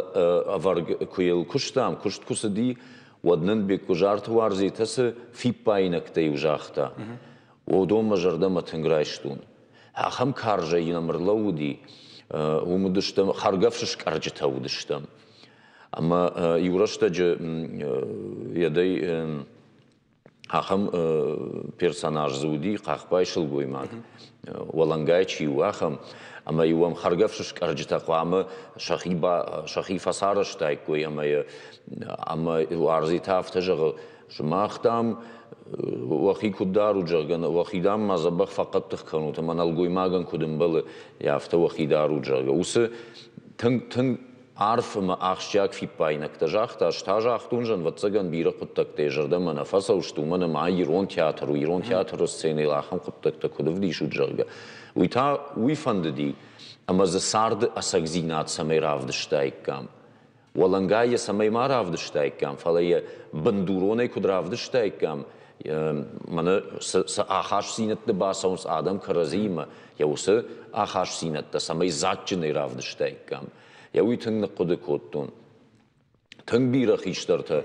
ӕвӕрг куы йыл куыстам, куыст куы цыди, уӕд нын Беккуызарты Уарзетӕ цы фиппаинӕгтӕ-иу загъта, уыдон мӕ зӕрдӕмӕ тынг райстон. Ахӕм карзӕй нӕм ӕрлӕууыди, уым уыдыстӕм, хӕргӕфсы скъӕрджытӕ уыдыстӕм. Ӕмӕ иу рӕстӕджы йӕдӕй ахӕм персонаж дзы уыди, хъахбай сылгоймаг, уӕлӕнгай чи у, ахӕм. Ӕмӕ-иу ӕм хӕргӕфсы скъӕрджытӕ хъуамӕ сӕхи, сӕхи фӕцарӕзтаиккой ӕмӕ ӕмӕ Уарзи та афтӕ зӕгъы, сымах, дам, уӕхи куыд дарут, зӕгъгӕ, уӕхи, дам, ма дзӕбӕх фӕхъӕддых кӕнут ӕмӕ нӕлгоймагӕн куыд ӕмбӕлы, афтӕ уӕхи дарут, зӕгъгӕ. Уыцы тынг, тынг арф ӕмӕ ахсджиаг фиппаинӕгтӕ загъта. Ӕз та загътон, ӕвӕццӕгӕн, бирӕ хъуыддӕгтӕ йӕ зӕрдӕмӕ нӕ фӕцӕуысты, уымӕн ӕмӕ ай ирон театр у, ирон театры сценӕйыл ахӕм хъуыддӕгтӕ куыд ӕвдисут, зӕгъгӕ. Уый та уый фӕндыди, ӕмӕ дзы царды ӕцӕгдзинад цӕмӕй равдыстаиккам. Уӕлӕнгай йӕ цӕмӕй ма равдыстаиккам, фӕлӕ йӕ бындуронӕй куыд равдыстаиккам, мӕнӕ цы ахастдзинӕдты бацӕуынц адӕм кӕрӕдзиимӕ, йӕ уыцы ахастдзинӕдтӕ цӕмӕй дзаджджынӕй равдыстаиккам. Йӕ уый тынг ныхъхъуыды кодтон. Тынг бирӕ хистӕртӕ.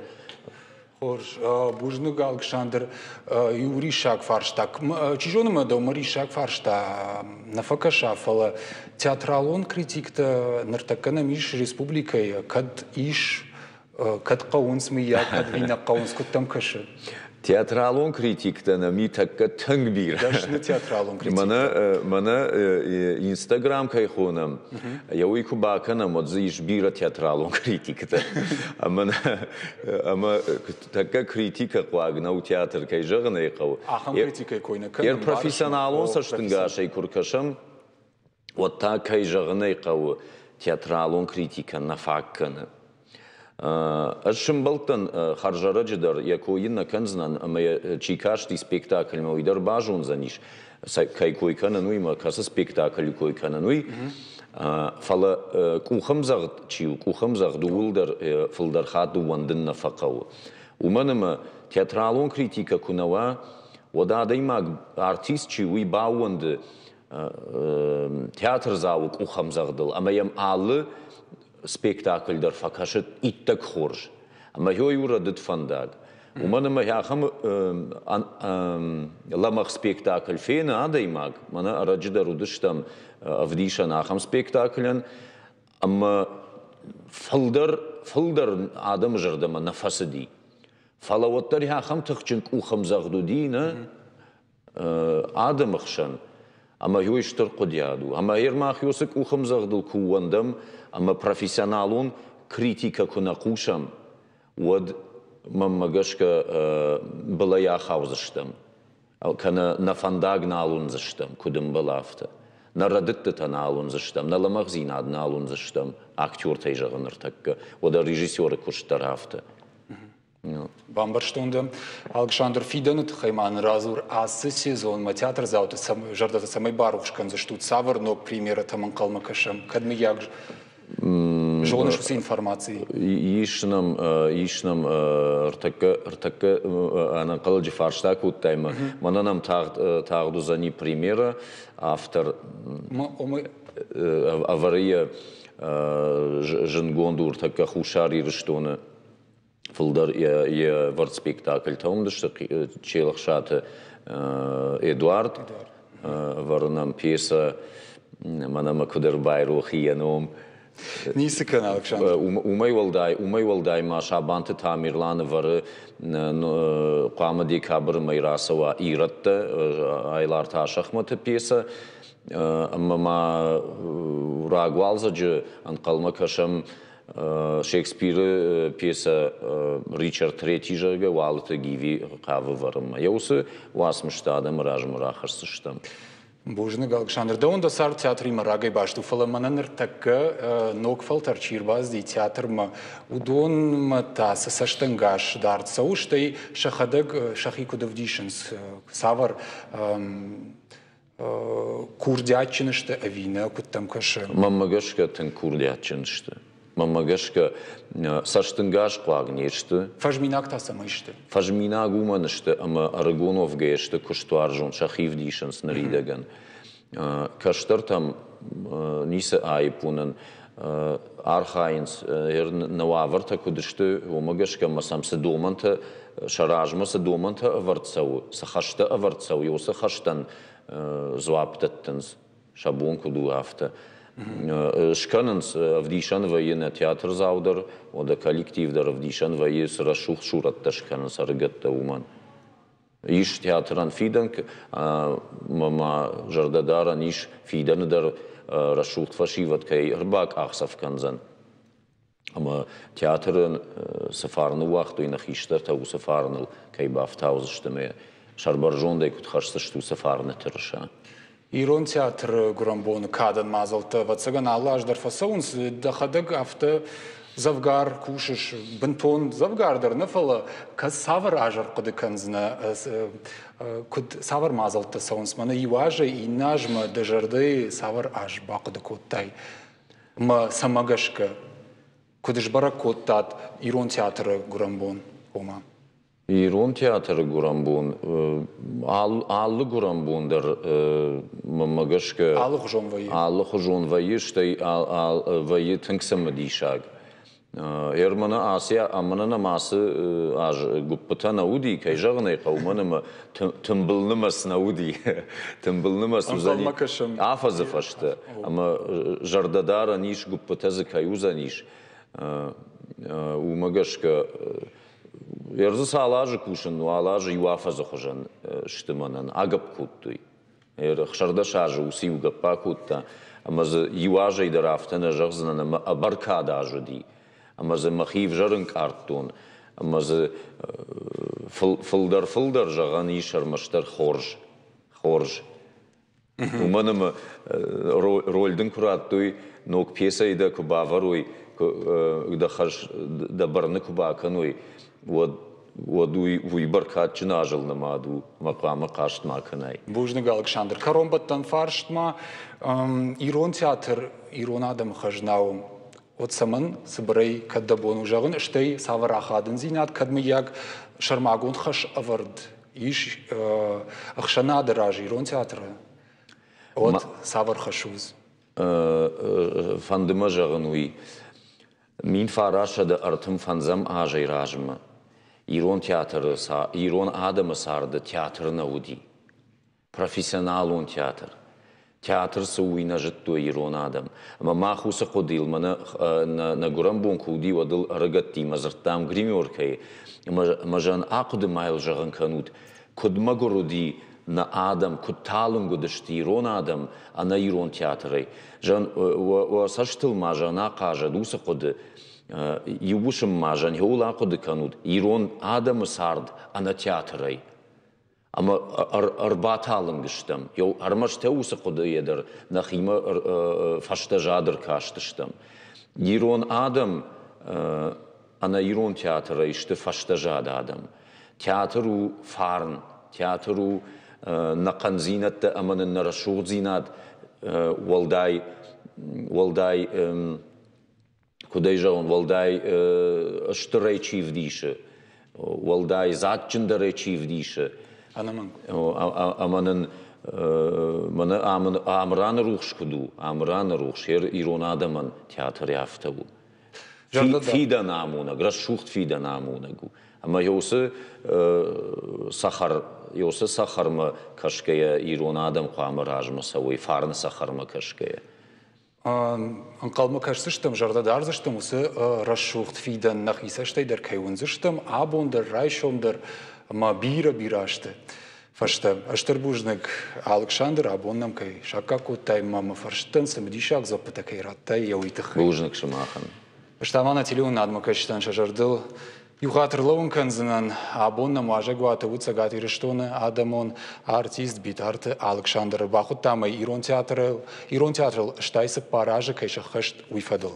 Хорз, бузныг, Алыксандр. Иу риссаг фарста. Чи зоны мӕ дӕумӕ риссаг фарста нӕ фӕкӕса, фӕлӕ театралон критиктӕ ныртӕккӕ нӕм ис республикӕйы, кӕд ис, кӕд хъӕуынц, мыййаг, кӕд ви нӕ хъӕуынц, куыд дӕм кӕсы? Театралон критиктӕ нӕм и тӕккӕ тынг бирӕ. Дӕсны театралон критиктӕ. Мӕнӕ, мӕнӕ Инстаграм кӕй хонӕм, йӕ уый куы бакӕнӕм, уӕд дзы ис бирӕ театралон критиктӕ. Ӕмӕ, ӕмӕ тӕккӕ критикӕ хъуаг нӕу театр, кӕй зӕгъын ӕй хъӕуы. Ахӕм критикӕй кой нӕ кӕнӕм. Йе профессионалон цӕстӕнгасӕй куы ркӕсӕм, уӕд та, кӕй зӕгъын ӕй хъӕуы, театралон критикӕ нӕ фаг кӕны. Ӕз сӕмбӕлдтӕн хӕрзӕрӕджы дӕр, йӕ кой йын нӕ кӕндзынӕн, ӕмӕ йӕ чи касти спектакльмӕ, уый дӕр базондзӕнис, кӕй кой кӕнын, уый ӕмӕ кӕцы спектаклы кой кӕнын, уый. Фӕлӕ къухӕмдзӕгъд чи у, къухӕмдзӕгъд ууыл дӕр фылдӕр хатт ууӕндын нӕ фӕхъӕуы. Уымӕн ӕмӕ театралон критикӕ куы нӕ уа, уӕд адӕймаг, артист чи у, уый баууӕнды театрдзауы къухӕмдзӕгъдыл ӕмӕ йӕм алы спектакль дӕр фӕкӕсы иттӕг хорз. Ӕмӕ йой у рӕдыд фӕндаг. Уымӕн ӕмӕ ахӕм лӕмӕгъ спектакль фены адӕймаг, мӕнӕ ӕрӕджы дӕр уыдыстӕм ӕвдисӕн ахӕм спектаклӕн, ӕмӕ фылдӕр, фылдӕр адӕмы зӕрдӕмӕ нӕ фӕцыди. Фӕлӕ уӕддӕр ахӕм тыхджын къухӕмдзӕгъд уыди, нӕ, адӕмы хсӕн, ӕмӕ уый стыр хъуыдиад у. Ӕмӕ Ермах уыцы къухӕмдзӕгъдыл куы ууӕндӕм ӕмӕ профессионалон критикӕ куы нӕ хъусӕм, уӕд, мӕнмӕ гӕсгӕ, былӕй ахаудзыстӕм, кӕнӕ нӕ фӕндаг нал уындзыстӕм, куыд ӕмбӕлы, афтӕ. Нӕ рӕдыдтытӕ нал уындзыстӕм, нӕ лӕмӕгъдзинад нал уындзыстӕм, актертӕй зӕгъын ныртӕккӕ, уӕдӕ режиссеры куыст дӕр афтӕ. Бамбӕрстон дӕ. Алыксандр, фидӕны тыххӕй ма нын радзур, ацы сезонмӕ театрдзауты зӕрдӕтӕ цӕмӕй барухс кӕндзыстут, цавӕр ног премьерӕтӕм ӕнхъӕлмӕ кӕсӕм, кӕд мыййаг зоныс уыцы информаци? Ис нӕм, ис нӕм ӕртӕккӕ, ӕртӕккӕ ӕнӕнхъӕлӕджы фарста кодтай мӕ. Мӕнӕ нӕм тагъд, тагъд уыдзӕни премьерӕ, автор ӕвӕры йӕ зындгонд у ӕртӕккӕ Хуссар Ирыстоны. Фылдӕр йе вӕрд спектакльтӕ уындысты Челӕхсаты Эдуард. Ӕвӕры нӕм пьесӕ, мӕнӕ мӕ куыд ӕрбайрох и йӕ ном. Ницы кӕны, Александр. Уымӕй уӕлдай, уымӕй уӕлдай ма Сабанты Тамерлан ӕвӕры хъуамӕ декабры мӕй рацӕуа Ирӕттӕ, Айларты Асӕхмӕты пьесӕ. Ӕмӕ ма рагуалдзӕджы ӕнхъӕлмӕ кӕсӕм Шекспиры пьесӕ Ричард Третий, зӕгъгӕ, Уалыты Гиви хъавы вӕрынмӕ. Йӕ уыцы уацмыстӕ адӕмы размӕ рахӕсдзыстӕм. Бузныг, Александр. Дӕуӕн дӕ цард театримӕ рагӕй баст у, фӕлӕ мӕнӕ ныртӕккӕ ног фӕлтӕр чи ӕрбацыди театрмӕ, уыдонмӕ та цы цӕстӕнгас дард цӕуы, стӕй сӕхӕдӕг сӕхи куыд ӕвдисынц, цавӕр курдиатджын сты ӕви нӕ, куыд дӕм кӕсы? Мӕнмӕ гӕсгӕ тынг курдиатджын сты. Мӕнмӕ гӕсгӕ цӕстынгас хъуаг не сты. Фӕзминаг та цӕмӕй сты? Фӕзминаг уымӕн сты, ӕмӕ ӕрыгон уӕвгӕйӕ сты куыстуарзон, сӕхи вдисынц ныридӕгӕн. Кӕстӕртӕм ницы аипп уынын, архайынц, нӕ уавӕртӕ куыд сты, уымӕ гӕсгӕ ӕмӕ сӕм цы домӕнтӕ, сӕ размӕ цы домӕнтӕ ӕвӕрд цӕуы, цы хӕстӕ ӕвӕрд цӕуы, уыцы хӕстӕн дзуапп дӕттынц, сӕ бон куыд у, афтӕ. Скӕнынц, ӕвдисӕн вӕййы нӕ театрдзау дӕр, уӕдӕ коллектив дӕр ӕвдисӕн вӕййы, цы рӕсугъд сурӕттӕ скӕнынц ӕрыгӕттӕ, уымӕн. Ис театрӕн фидӕн, ӕмӕ ма зӕрдӕдарӕн ис, фидӕны дӕр рӕсугъд фӕсивӕд кӕй ӕрбакъахдзӕф кӕндзӕн. Ӕмӕ театрӕн цы фарн ныууагътой нӕ хистӕртӕ, уыцы фарныл кӕй бафтаудзысты ӕмӕ сӕрбӕрзондӕй куыд хӕсдзысты уыцы фарны тырыса. Ирон театры гуырӕнбоны кадӕн мадзӕлттӕ, ӕвӕццӕгӕн, алы аз дӕр фӕцӕуынц. Дӕхӕдӕг афтӕ дзӕвгар кусыс, бынтон дзӕвгар дӕр нӕ, фӕлӕ кӕд цавӕр аз ӕрхъуыды кӕндзынӕ, куыд цавӕр мадзӕлттӕ цӕуынц? Мӕнӕ иу азӕй иннӕ азмӕ дӕ зӕрдӕйы цавӕр аз бахъуыды кодтай? Ӕмӕ цӕмӕ гӕсгӕ? Куыд сбӕрӕг кодтат Ирон театры гуырӕнбон, ома? Ирон театры гуырӕнбон, алы гуырӕнбон дӕр мӕнмӕ гӕсгӕ алыхуызон вӕййы. Алыхуызон вӕййы, стӕй вӕййы тынг цымыдисаг. Мӕнӕ ацы мӕнӕ нӕм ацы аз гуыппытӕ нӕ уыди, кӕй зӕгъын ӕй хъӕуы, мӕн ӕмӕ тымбыл нымӕц нӕ уыди. Тымбыл нымӕц уыдзӕни афӕдзы фӕстӕ. Ӕмӕ зӕрдӕдарӕн ис, гуыппытӕ дзы кӕй уыдзӕнис. Уымӕ гӕсгӕ Ӕрдзы цал азы кусын, уал азы иу афӕдзы хуызӕн сты мӕнӕн. Агӕпп кодтой. 16 азы уыцы иу гӕпп акодта, ӕмӕ дзы иу азӕй дӕр афтӕ нӕ зӕгъдзынӕн, ӕмӕ ӕбӕркад аз уыди. Ӕмӕ дзы мӕхи ӕвзӕр ӕнкъардтон, ӕмӕ дзы фылдӕр-фылдӕр зӕгъӕн ис ӕрмӕстдӕр хорз. Хорз. Уымӕн ӕмӕ роль дын куы радтой, ног пьесӕйы дӕ куы бавӕрой, дӕ хӕс дӕ бӕрны куы бакӕной, уӕд уӕд уый уый бӕркадджын азыл нымад у ӕмӕ хъуамӕ хъаст ма кӕнай. Бузныг, Алыксандр. Кӕронбӕттӕн фарст ма ирон театр ирон адӕмы хӕзна у. Уӕд цӕмӕн цыбырӕй кӕд дӕ бон у зӕгъын, стӕй цавӕр ахадындзинад, кӕд мыййаг сӕрмагонд хӕс ӕвӕрд ис ӕхсӕнады раз ирон театры, уӕд цавӕр хӕс у? Фӕнды мӕ зӕгъын уый, 1935 азӕй размӕ ирон театры ирон адӕмы царды театр нӕ уыди. Профессионалон театр. Театр цы у, уый нӕ зыдтой ирон адӕм. Ӕмӕ мах уыцы хъуыдыйыл мӕнӕ нӕ гуырӕн бон куы уыди, уӕд ыл ӕрыгӕттимӕ дзырдтам гримеркӕйы. Ӕмӕ зӕн ахъуыды ма йыл зӕгъын кӕнут, куыд мӕгуыр уыди нӕ адӕм, куыд талынг уыдысты ирон адӕм ӕнӕ ирон театрӕй. Зӕн, уӕ цӕстыл ма зӕн ахъазӕд уыцы хъуыды, иу уысм ма зӕн ууыл ахъуыды кӕнут, ирон адӕмы цард ӕнӕ театрӕй. Ӕмӕ ӕрбаталынг стӕм. Ӕрмӕст уыцы хъуыдыйӕ дӕр нӕхимӕ фӕстӕзад ӕркастыстӕм. Ирон адӕм ӕнӕ ирон театрӕй сты фӕстӕзад адӕм. Театр у фарн, театр у нӕ хъӕндзинӕдтӕ ӕмӕ нын нӕ рӕсугъддзинад уӕлдай, уӕлдай куыд ӕй зӕгъон, уӕлдай стырӕй чи вдисы, уӕлдай дзаджджындӕрӕй чи вдисы. Ӕнӕмӕнг. Ӕмӕ нын мӕнӕ Амыраны рухс куыд у, Амыраны рухс, ирон адӕмӕн театр афтӕ у. Фидӕн амонӕг, рӕсугъд фидӕн амонӕг у. Ӕмӕ уыцы цӕхӕр, уыцы цӕхӕрмӕ кӕсгӕйӕ ирон адӕм хъуамӕ размӕ цӕуой, фарны цӕхӕрмӕ кӕсгӕйӕ. Ӕнхъӕлмӕ кӕсдзыстӕм, зӕрдӕ дардзыстӕм уыцы рӕсугъд фидӕн нӕхи цӕстӕй дӕр кӕй уындзыстӕм, абон дӕр, райсом дӕр ӕмӕ бирӕ-бирӕ азты фӕстӕ. Стыр бузныг, Алыксандр, абон нӕм кӕй саккаг кодтай ӕмӕ мӕ фӕрстӕн цымыдисаг дзуӕппытӕ кӕй радтай, йӕ уый тыххӕй. Бузныг сымахӕн. Ӕз та ма нӕ телеуынынадмӕ кӕсджытӕн сӕ зӕрдыл иу хатт ӕрлӕууын кӕндзынӕн, абон нӕм уазӕгуаты уыд Цӕгат Ирыстоны адӕмон артист Битарты Алыксандры. Бахуыдтам ӕй ирон театрыл, ирон театрыл 84 азы кӕй сӕххӕст, уый фӕдыл.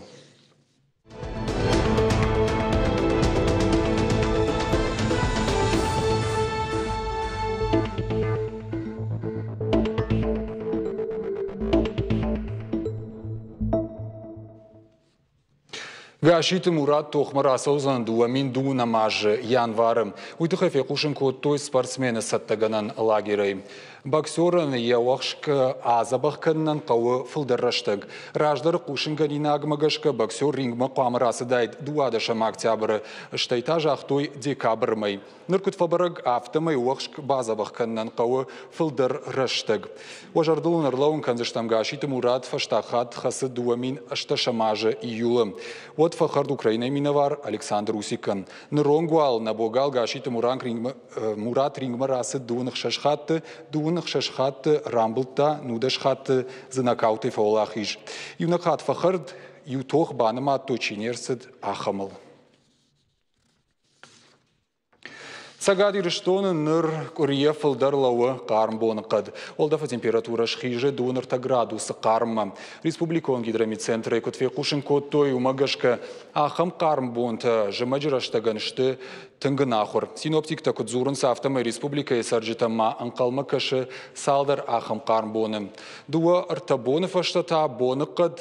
Гасситы Мурат тохмӕ рацӕудзӕн 2012 азы январы. Уый тыххӕй фехъусын кодтой спортсмены цӕттӕгӕнӕн лагерӕй. Боксерӕн йӕ уӕхск адзӕбӕх кӕнынӕн хъӕуы фылдӕр рӕстӕг. Раздӕры хъусынгӕнинагмӕ гӕсгӕ боксер рингмӕ хъуамӕ рацыдаид 12 октябры, стӕй та загътой декабры мӕй. Ныр куыд фӕбӕрӕг, афтӕмӕй уӕхск бадзӕбӕх кӕнынӕн хъӕуы фылдӕр рӕстӕг. Уӕ зӕрдыл уын ӕрлӕууын кӕндзыстӕм Гасситы Мурат фӕстаг хатт хӕцыд 2008 азы июлы. Уӕд фӕхӕрд Украинӕйы минӕвар Александр Усикӕн. Ныронг уал нӕ богал Гасситы Мурат рингмӕ рацыд 26 хатты, 26 хатты рамбылдта, 19 хатты дзы нокаутӕй фӕуӕлахиз. Иунӕг хатт фӕхӕрд, иу тох банымадтой, чи не рцыд, ахӕмыл. Цӕгат Ирыстоны ныр къуырийӕ фылдӕр лӕууы хъарм боныхъӕд. Уӕлдӕфы температурӕ схизы 23 градусы хъарммӕ. Республикон гидрометцентрӕй куыд фехъусын кодтой, уымӕ гӕсгӕ ахӕм хъарм бонтӕ зымӕджы рӕстӕгӕн сты тынг ӕнахуыр. Синоптиктӕ куыд дзурынц, афтӕмӕй республикӕйы цӕрджытӕм ма ӕнхъӕлмӕ кӕсы цалдӕр ахӕм хъарм боны. Дыууӕ-ӕртӕ боны фӕстӕ та боныхъӕд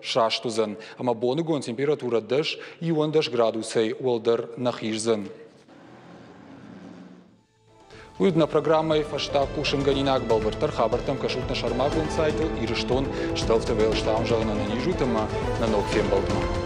сраст уыдзӕн ӕмӕ боныгон температурӕ 10-11 градусӕй уӕлдӕр нӕ хиздзӕн. Уый нӕ программӕйы фӕстаг хъусынгӕнинаг бӕлвырддӕр хабӕрттӕм кӕсут нӕ сӕрмагонд сайтыл Ирыстон Стӕлфты Велстаун зӕгъынӕн ӕнӕнизут ӕмӕ нӕ ног фембӕлдмӕ.